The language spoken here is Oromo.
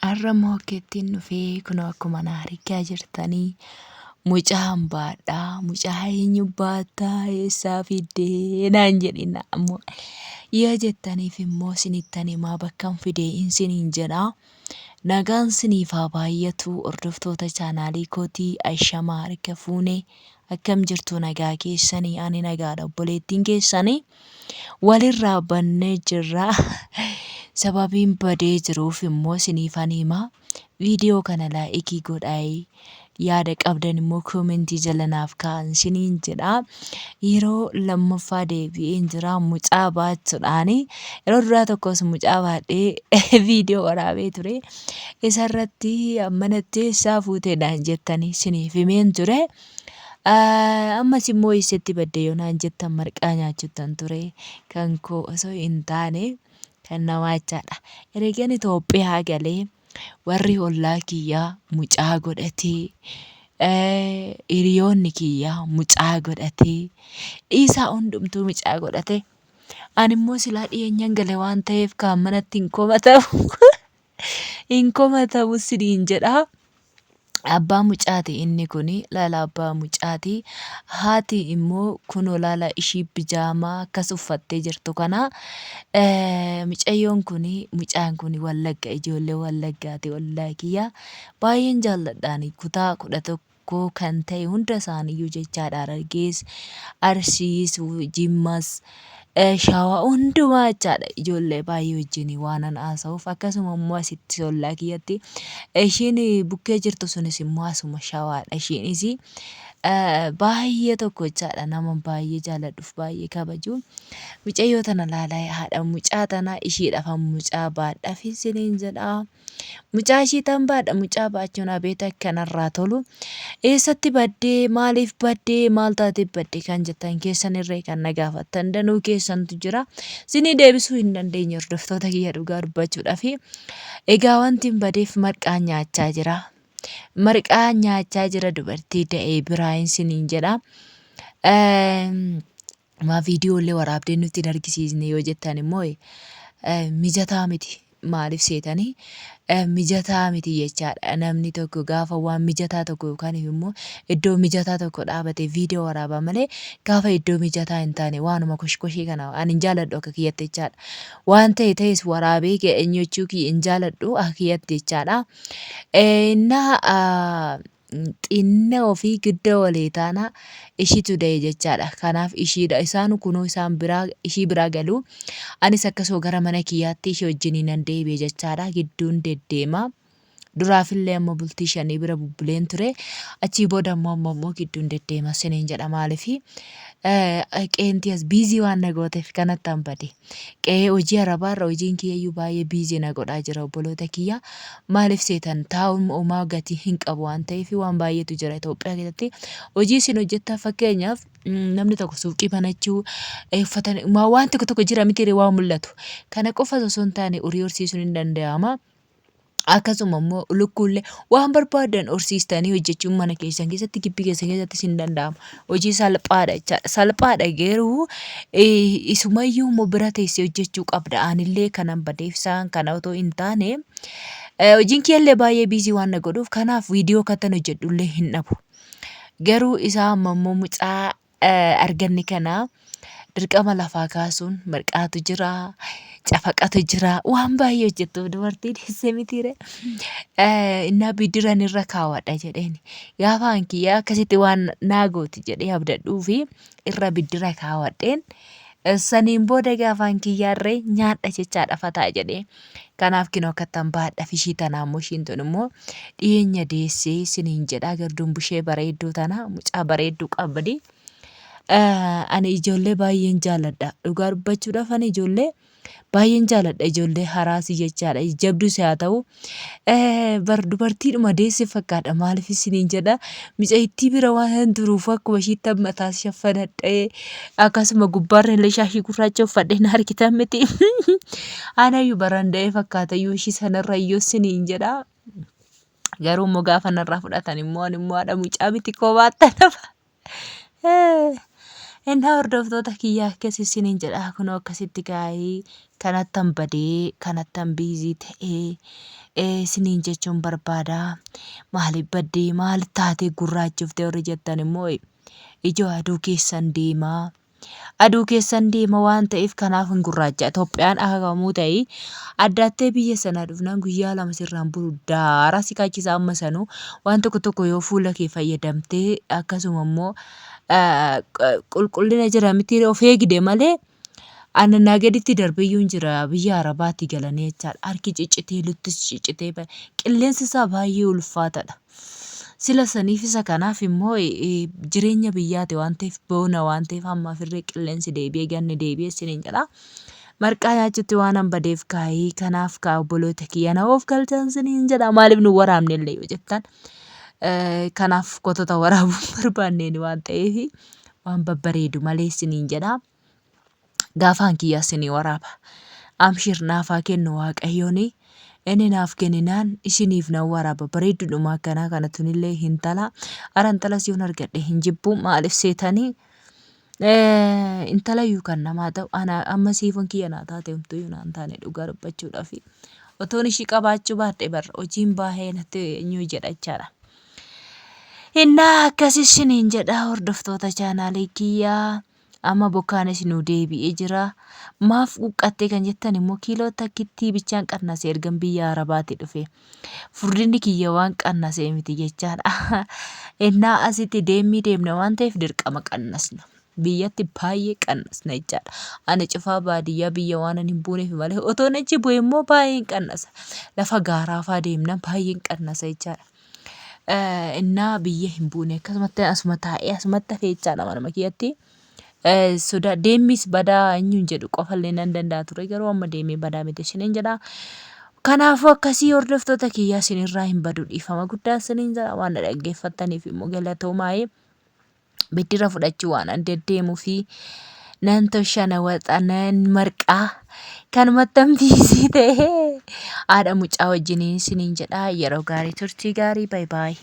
Har'a immoo akka ittiin dhufee kunoo akkuma na argaa jirtanii mucaan baadhaa mucaa eenyu baattaa eessaa fiddee naan jedhina ammoo yoo jettaniif immoo sinittan himaa bakkan fidee isiniin jedha. Nagaan siniif haa baay'atu hordoftoota chaanaalii kootii ashamaa harka fuune akkam jirtu nagaa keessanii ani nagaadha obboleettiin keessanii. Walirraa bannee jirra. Sababiin badee jiruuf immoo isiniifan hima. Viidiyoo kana laayikii godhaa. Yaada qabdan immoo koomentii jala naaf kaa'an isiniin jedha. Yeroo lammaffaa deebi'een jira mucaa baachuudhaani. Yeroo duraa tokkos mucaa baadhee viidiyoo waraabee ture. Isarratti manatti eessaa fuute naan jettanii isiniif himeen ture. Ammas immoo eessatti badde yoo naan jettan marqaa nyaachuttan ture. Kan koo osoo hin taane kan namaa jechaadha. Ergan Itoophiyaa galee warri ollaa kiyyaa mucaa godhatee, hiriyoonni kiyyaa mucaa godhatee, dhiisaa hundumtuu mucaa godhatee. Ani immoo silaa dhiyeenyan gale waan ta'eef kaan manatti hin komatamu. Hin komatamu siniin jedha. Abbaa mucaati inni kuni laala abbaa mucaati. Haati immoo kunoo laala ishii bijaamaa akkas uffattee jirtu kana. Mucayyoon kuni mucaan kuni Wallagga ijoollee Wallaggaati wallaahi kiyya. Baay'een jaalladhaani kutaa 11 kan ta'e hunda isaaniiyyuu jechaadha Harargees, Arsiis, Jimmas, Shawaa hundumaa jechaadha ijoollee baay'ee wajjin waanan haasa'uuf akkasuma immoo asitti ollaa kiyyatti ishiin bukkee jirtu sunis immoo asuma shawaadha ishiinis baay'ee tokko jechaadha nama baay'ee jaalladhuuf baay'ee kabaju mucayyoo tana laalaa haadha mucaa tana ishiidhaaf mucaa baadhaaf isiniin jedha. Mucaa ishii tan baadha mucaa baachuun abeet akka narraa tolu. Eessatti baddee maaliif baddee maal taatee badde kan jettan keessan irree kan na gaafattan danuu keessantu jira. Sinii deebisuu hin dandeenye hordoftoota kiyya dhugaa dubbachuudhaaf. Egaa wanti hin badeef marqaa nyaachaa jira. Marqaa nyaachaa jira dubartii da'ee biraa hin siniin jedha. Maa viidiyoo illee waraabdee nutti hin argisiisne yoo jettan immoo mijataa miti. Maaliif seetanii mijataa miti jechaadha. Namni tokko gaafa waan mijataa tokko yookaan immoo iddoo mijataa tokko dhaabatee viidiyoo waraabaa malee gaafa iddoo mijataa hin taane waanuma koshkoshee kana ani hin jaaladhu akka kiyyatti jechaadha. Waan ta'e ta'es waraabee eenyachuu kiyya hin jaaladhu akka kiyyatti jechaadha. Innaa xinna ofii gidda walii taana ishitu da'e jechaadha. Kanaaf ishiidha isaan kunoo isaan biraa ishii biraa galu. Anis akkasuma gara mana kiyyaatti ishii wajjin nan deebi'e jechaadha. Gidduun deddeema. Duraafillee amma bultii shanii bira bubbuleen ture. Achii booda immoo amma immoo gidduun deddeema siniin jedha maaliifi qeentii as biizii waan na gooteef kanatti an bade. Qe'ee hojii arabaarra hojiin kiyyayyuu baay'ee biizii na godhaa jira obboloota kiyya. Maaliif seetan taa'uun homaa gatii hin qabu waan ta'eef waan baay'eetu jira Itoophiyaa keessatti. Hojii isin hojjettan fakkeenyaaf namni tokko suuqii banachuu uffata waan tokko tokko jira miti waan mul'atu. Kana qofa osoo hin taane horii horsiisuun hin danda'ama. Akkasuma immoo lukkuullee waan barbaadan horsiistanii hojjechuun mana keessan keessatti gibbii keessan keessattis hin danda'ama. Hojii salphaadha jechaadha. Salphaadha garuu isumayyuu immoo bira teessee hojjechuu qabda. Anillee kanan badeef isaan kana otoo hin taane hojiin kiyyallee baay'ee biizii waan na godhuuf kanaaf viidiyoo kattan hojjedhullee hin dhabu. Garuu isaa amma immoo mucaa arganne kana dirqama lafaa kaasuun marqaatu jira, cafaqatu jira, waan baay'ee hojjettuuf dubartiin hisse mitiire. Innaa bidiran irra kaawwadha jedheen. Gaafa hankiyyaa akkasitti waan naa gooti jedhee abdadhuu fi irra bidira kaawwadheen. Saniin booda gaafa hankiyyaarree nyaadha jechaadha fataa jedhee. Kanaaf kinoo akkattan baadha fishii tanaa immoo ishiin tun immoo dhiyeenya deessee isiniin jedha garduun bushee bareedduu tana mucaa bareedduu qabdi. Ani ijoollee baay'een jaaladha. Dhugaa dubbachuudhaaf ani ijoollee baay'een jaaladha. Ijoollee haraasii jechaadha. Jabduus haa ta'u. Bar dubartiidhuma deesse fakkaadha. Maaliif isiniin jedha. Micayittii bira waan hin turuuf akkuma ishiitti mataas shaffanadhee akkasuma gubbaarra illee shaashii gurraacha uffadhee na argitan miti. Anayyuu baran da'ee fakkaata iyyuu ishii sanarra iyyuu isiniin jedha. Garuu immoo gaafa narraa fudhatan immoo ani immoo haadha mucaa miti kobaattan hafa. Innaa hordoftoota kiyya akkas isiniin jedha kunoo akkasitti gaa'ii kanattan badee kanattan biizii ta'ee isiniin jechuun barbaada. Maaliif baddee maal taatee gurraachoftee warri jettan immoo ijoo aduu keessan deemaa. Aduu keessan deema waan ta'eef kanaaf hin gurraacha. Itoophiyaan akka kamuu ta'ii addaattee biyya sanaa dhufnaan guyyaa 2 sirraan bulu daaraa si kaachisa amma sanuu waan tokko tokko yoo fuula kee fayyadamtee akkasuma immoo qulqullina jira miti of eegde malee ana naa gaditti darbeyyuu hin jira biyya arabaatti galanii jechaadha. Harki ciccitee luttis ciccitee qilleensi isaa baay'ee ulfaataadha. Sila saniif isa kanaaf immoo jireenya biyyaati waan ta'eef boona waan ta'eef ammaaf irree qilleensi deebi'ee ganni deebi'ee isiniin jedha. Marqaa nyaachutti waan an badeef kaayii kanaaf kaa obboloota kiyya na of galchan isiniin jedha maaliif nu waraabne illee yoo jettan kanaaf kotota waraabuu hin barbaanneen waan ta'eef waan babbareedu malee isiniin jedha. Gaafaan kiyyaa isinii waraaba. Amshir naaf haa kennu waaqayyooni. Inni naaf kenninaan isiniif nan waraaba. Bareeddudhuma akkanaa kana tunillee hintala. Ara intalas yoon argadhe hin jibbu. Maaliif seetanii? Intalayyuu kan namaa ta'u ana amma siifon kiyya naa taate homtuyyuu naan taane dhugaa dubbachuudhaaf. Otoon ishii qabaachuu baadhe bar hojiin baay'ee natti eenyu jedha jechaadha. Innaa akkas isiniin jedha hordoftoota chaanaalii kiyyaa. Amma bokkaanis nuu deebi'ee jira. Maaf quuqqattee kan jettan immoo kiiloo takkittii bichaan qannase ergan biyya Arabaati dhufe. Furdinni kiyya waan qannasee miti jechaadha. Innaa asitti deemmii deemna waan ta'eef dirqama qannasna. Biyyatti baay'ee qannasna jechaadha. Ani cufaa baadiyyaa biyya waanan hin buuneef malee otoon achi bu'e immoo baay'een qannasa. Lafa gaaraa faa deemna baay'een qannasa jechaadha. Innaa biyya hin buune akkasumatti asuma taa'ee asumatti hafee jechaadha manuma kiyyatti. Sodaa deemmis badaa eenyuun jedhu qofallee nan danda'a ture garuu amma deemee badaa miti isiniin jedha. Kanaafuu akkasii hordoftoota kiyyaa isinirraa hin badu dhiifama guddaa isiniin jedha waan na dhaggeeffattaniif immoo galatoomaa'ee. Biddira fudhachuu waanan deddeemuufi nan toshana waxa nan marqaa kanumattan biizii ta'e haadha mucaa wajjiniin isiniin jedha yeroo gaarii turtii gaarii bay baay.